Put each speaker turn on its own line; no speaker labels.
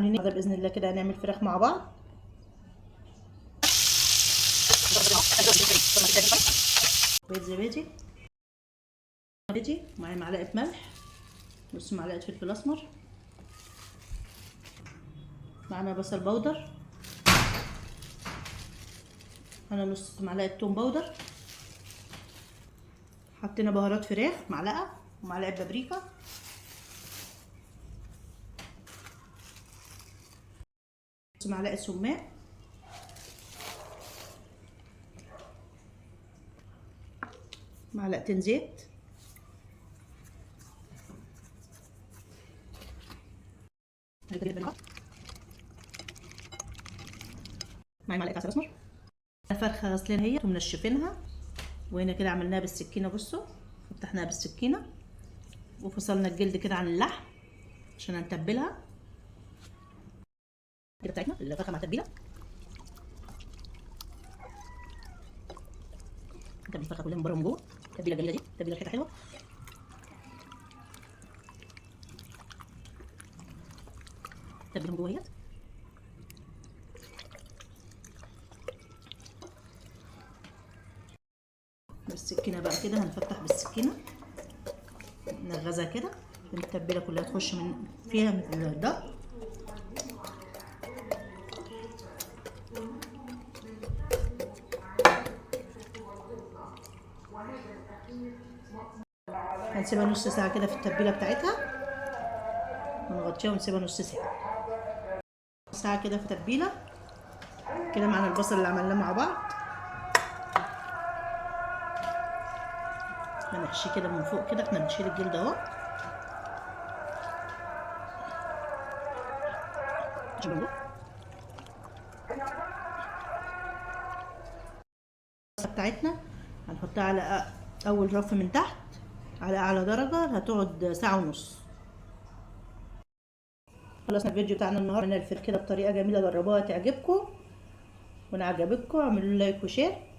عاملين ايه؟ باذن الله كده هنعمل فراخ مع بعض. بيض زبادي، زبادي، معايا معلقه ملح، نص معلقه فلفل اسمر، معانا بصل بودر، معانا نص معلقه توم بودر، حطينا بهارات فراخ معلقه ومعلقة بابريكا، نص معلقه سماق، معلقتين زيت، معايا معلقه عسل اسمر. فرخة غسلينها هي ومنشفينها، وهنا كده عملناها بالسكينة. بصوا فتحناها بالسكينة وفصلنا الجلد كده عن اللحم عشان هنتبلها كده بتاعتنا الفرخه مع التتبيله. نتبل الفرخه كلها من بره ومن جوه. التتبيله الجميلة دي تتبيله ريحتها حلوة. تتبيله من جوه اهي. بالسكينة بقى كده هنفتح بالسكينة، نغزها كده التتبيله كلها تخش من فيها من الضغط. هنسيبها نص ساعة كده في التتبيله بتاعتها، ونغطيها ونسيبها نص ساعة. ساعة كده في التتبيله كده. معانا البصل اللي عملناه مع بعض، هنحشيه كده من فوق كده. احنا بنشيل الجلد اهو. بتاعتنا هنحطها على اول رف من تحت على اعلى درجه، هتقعد ساعة ونص. خلصنا الفيديو بتاعنا النهارده. عملنا الفرخه كده بطريقة جميلة، جربوها تعجبكم، وان عجبتكم اعملوا like و share.